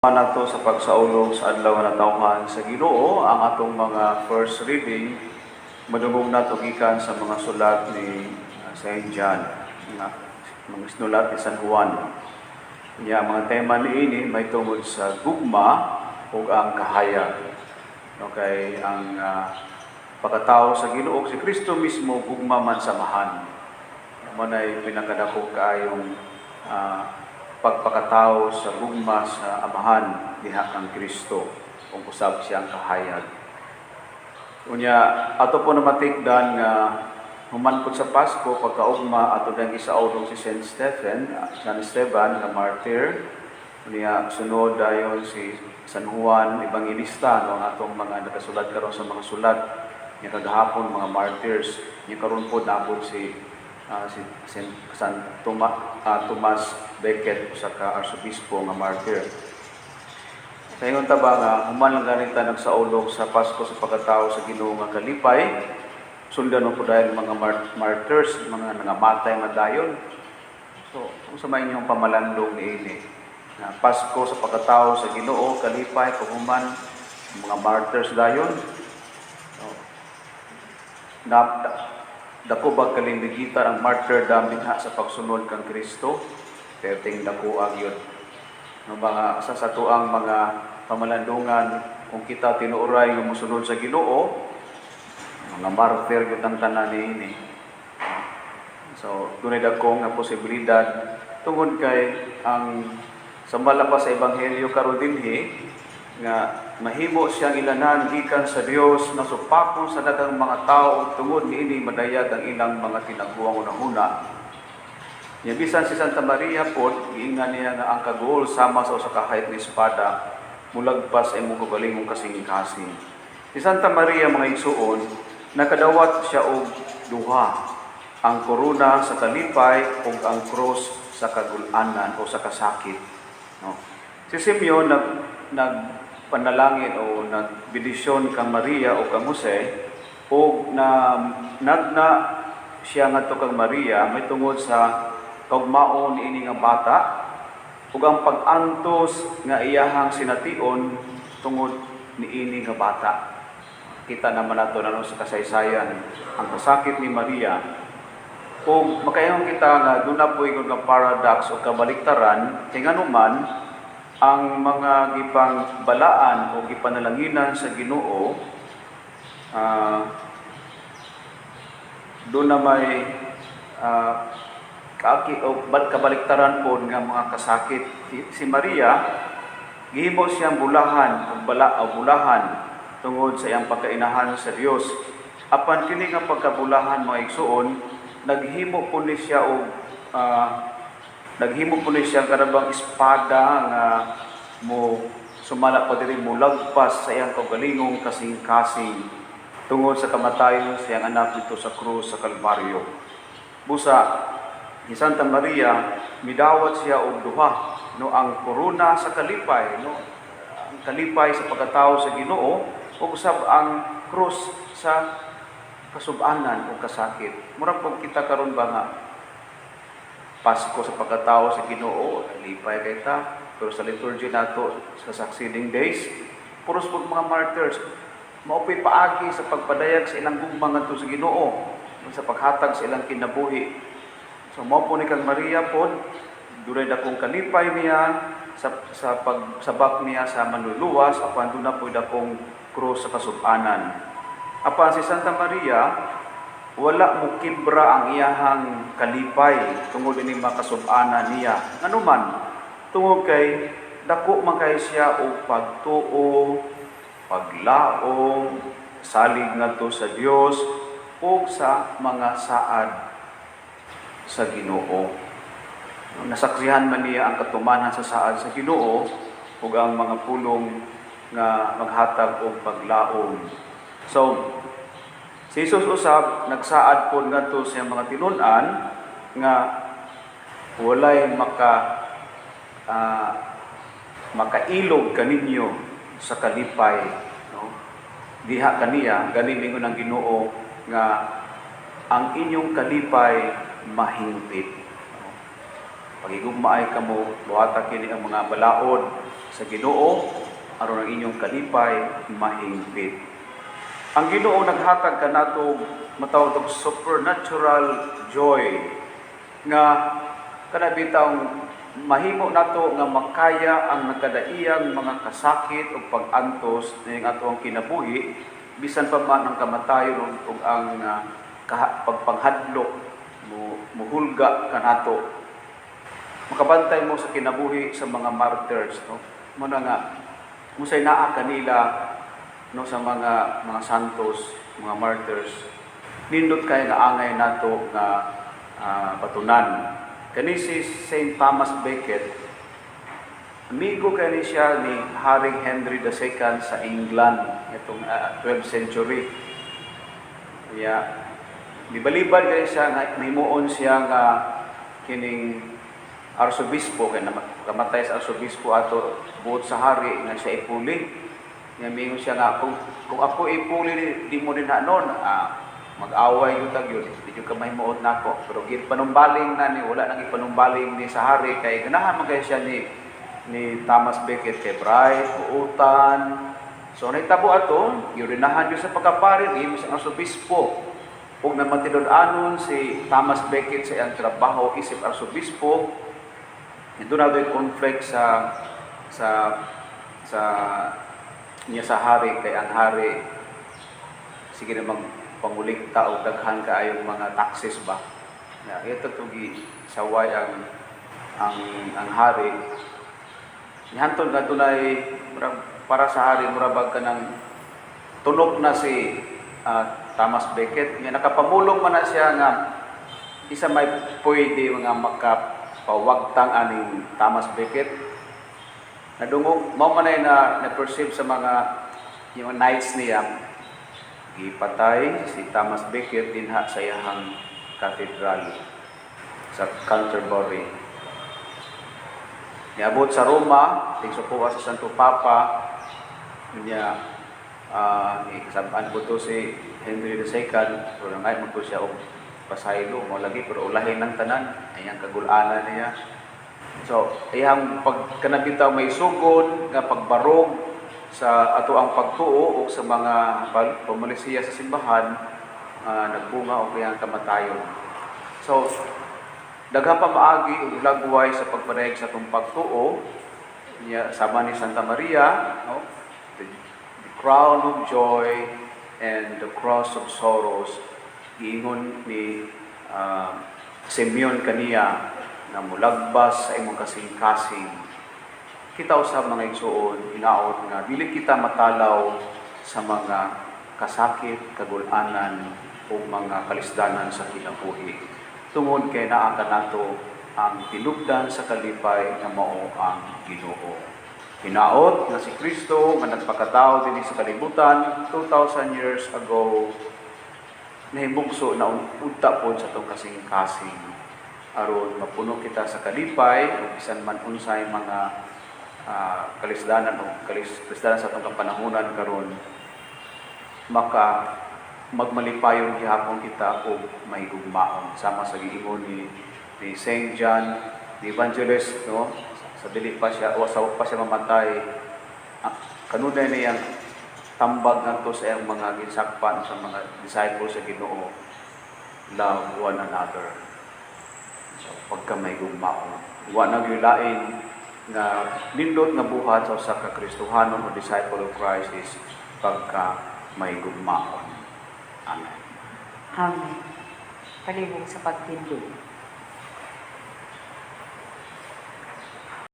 Nato sa pagsaulog sa adlaw nga natawhan sa Ginoo. Ang atong mga first reading madungog nato gikan sa mga sulat ni Saint John, nga mga sinulat ni San Juan. Nya mga tema niini may tungod sa gugma ug ang kahayag. Okay, ang pagkatao sa Ginoo, si Kristo mismo gugma man sa Amahan. Mao nay pinakadako kaayong pagpakatao sa gugma sa Amahan diha kang Kristo kung usab siyang kahayag. Unya ato po na matikdan nga human pud sa Pasko, pagkaugma ato dang isaulog si Saint Stephen, San Esteban nga martyr. Unya sunod dayon si San Juan Evangelista, no, ang atong mga nakasulat karon sa mga sulat nya kagahapon mga martyrs. Nya karon po naabot si San Tomas Becket, usa ka arsobispo nga martyr. Sa ingon ta ba nga human lang ganita nagsaulog sa Pasko sa pagkatao sa Ginoo nga kalipay, sundan mo po dahil mga martyrs, mga nangamatay madayon. So, kung sa may inyong pamalandong niini na Pasko sa pagkatao sa Ginoo, kalipay, paghuman, mga martyrs dayon. So, dako ba kalimbigitan ang martyrdom dinha sa pagsunod kang Kristo? Perting dako gyud. No, mga sa satuang mga pamalandungan, kung kita tinuoray nga mosunod sa Ginoo, mga martyr gyud ang tanan niini. So, dunay dako nga posibilidad tungod kay ang sa pa sa ebanghelyo karon dinhi nga mahimo siyang ilanan gikan sa Dios na supakon sa daghang mga tao, tungod niini madayag ang ilang mga tinaguang hunahuna. Nya bisan si Santa Maria pod, giingan niya nga ang kaguol sama sa usa ka hayit nga espada, mulagpas sa imong kaugalingong kasing-kasing. Si Santa Maria, mga igsuon, nakadawat siya og duha: ang korona sa kalipay ug ang krus sa kagulanan o sa kasakit. No? Si Simeon nagpanalangin o nagbendisyon kang Maria o kang Jose o na nagna siya ngadto kang Maria may tungod sa kaugmaon niini nga bata ug ang pag-antos nga iyahang sination tungod niini nga bata. Kita naman nato na sa kasaysayan ang kasakit ni Maria. Ug makaingon kita nga duna po'y nga paradox o kabaliktaran kay nganuman ang mga gipang balaan o gipanalanginan sa Ginoo, doon na may kaaki o kabaliktaran po nga mga kasakit. Si Maria gihimo siyang bulahan o bala o bulahan tungod sa iyang pagkainahan sa Dios. Apan kini nga pagkabulahan, mga igsuon, naghimo po ni siya kanabang espada nga mo sumala pa diri, mo lagpas sa iyang kaugalingong kasing-kasing tungod sa kamatayon sa iyang anak dito sa krus sa Kalbaryo. Busa ni Santa Maria midawat siya og duha, no, ang korona sa kalipay, no, ang kalipay sa pagkatao sa Ginoo ug usab ang krus sa kasubanan o kasakit. Murag pag kita karon ba nga Pasko sa pagkatao sa Ginoo, lipay kay ta, pero sa liturgy nato sa succeeding days, puros pud mga martyrs. Mao po'y paagi sa pagpadayag sa ilang gugma ngadto sa Ginoo, sa paghatag sa ilang kinabuhi. So mao po ni kang Maria pod, dunay dakong kalipay niya sa pagsabak niya sa manluluwas, apan duna po'y dakong krus sa kasubanan. Apan si Santa Maria wala mo kibra ang iyahang kalipay tungod ini makasub-anan niya. Nganuman, tungod kay dako man kay siya og pagtuo, paglaom, salig ngadto sa Dios ug sa mga saad sa Ginoo. Nasaksihan man niya ang katumanan sa saad sa Ginoo ug ang mga pulong nga maghatag og paglaom. So, si Jesus usab nagsaad pod ngadto sa iyang mga tinun-an nga walay makailog kaninyo sa kalipay, no, diha kaniya. Gani mingon ang Ginoo nga ang inyong kalipay mahingpit, no? Paghigugmaay kamo, buhata kini ang mga balaod sa Ginoo aron ang inyong kalipay mahingpit. Ang Ginoo naghatag kanato matawag og supernatural joy nga kana bitawng mahimo nato nga makaya ang nagkadaiyang mga kasakit o pag-antos ning atoang kinabuhi, bisan pa man ang kamatayon ug ang pagpanghadlok mo muhulga kanato. Makabantay mo sa kinabuhi sa mga martyrs, no? Mao na nga unsay naa kanila, no, sa mga santos, mga martyrs, nindot kay nga angay nato nga batunan. Kani si Saint Thomas Becket, amigo kani siya ni Haring Henry II sa England itong 12th century. Kaya nibalibad kay siya nga nahimuon siya nga kining arsobispo kay kamatay sa arsobispo ato, buot sa hari nga siya ipuli. Nga mingon siya nga kung ako ipuli di mo din hanon, mag-away gyud tag yun, di gyud ka mahimuot nako. Pero gipanumbaling na ni, wala nang ipanumbaling ni sa hari kay ganahan man kay siya ni Thomas Becket kay bright, buutan. So nahitabo ato, giordinahan gyud sa pagkapari, gihimo sa arsobispo. Ug namatinud-anon si Thomas Becket sa iyang trabaho isip arsobispo, doon na doon conflict sa niya sa hari kay ang hari sige na magpangulikta og daghan kaayong mga taxes ba. Ya, ito tugi saway ang hari. Nihantod nga dunay para sa hari mura bag kanang tunok na si Thomas Becket nga nakapamulong man na siya nga isa may pwede mga makapawagtang aning Thomas Becket. Nadungog mao man ay na na-perceive sa mga yung knights niya, gipatay si Thomas Becket dinha sa iyahang cathedral sa Canterbury. Niabot sa Roma, tingsukuha sa Santo Papa niya, ikasab-an ko to si Henry II, pero ngay mo siya og pasaylo mo lagi, pero ulahin ng tanan ayang kagulanan niya. So iyang pagkanabitaw may sugod nga pagbarog sa ato ang pagtuo o sa mga pamulisiya sa simbahan, nagbunga og iyang kamatayon. So daghan pa maagi ug lagway sa pagpadayag sa atong pagtuo niya, sama ni Santa Maria, no, the crown of joy and the cross of sorrows. Giingon ni Simeon kaniya na mulagbas sa imong kasing-kasing. Kita usab, mga igsuon, hinaot nga dili kita matalaw sa mga kasakit, kagulanan o mga kalisdanan sa kinabuhi tungod kay naa kanato ang tinubdan sa kalipay nga mao ang Ginoo. Hinaot nga si Kristo nga nagpakatao dinhi sa kalibutan 2000 years ago, nahimugso na unta pod sa atong kasing-kasing aron mapuno kita sa kalipay ug bisan man unsay mga kalisdanan o kalisdanan sa atong kapanahunan karon, maka magmalipayon gihapon kita og mahigugmaon sama sa giingon ni Saint John the Evangelist, no, sa dili pa siya o sa pa siya mamatay, kanunay niyang tambag ngadto sa iyang mga ginsakpan, sa mga disciples sa Ginoo: "Love one another." So pagka mahigugmaon, wa na gyud lain nga nindot nga buhat sa usa ka Kristohanon o disciple of Christ is pagka mahigugmaon. Amen. Amen. Palihog sa pagtindog.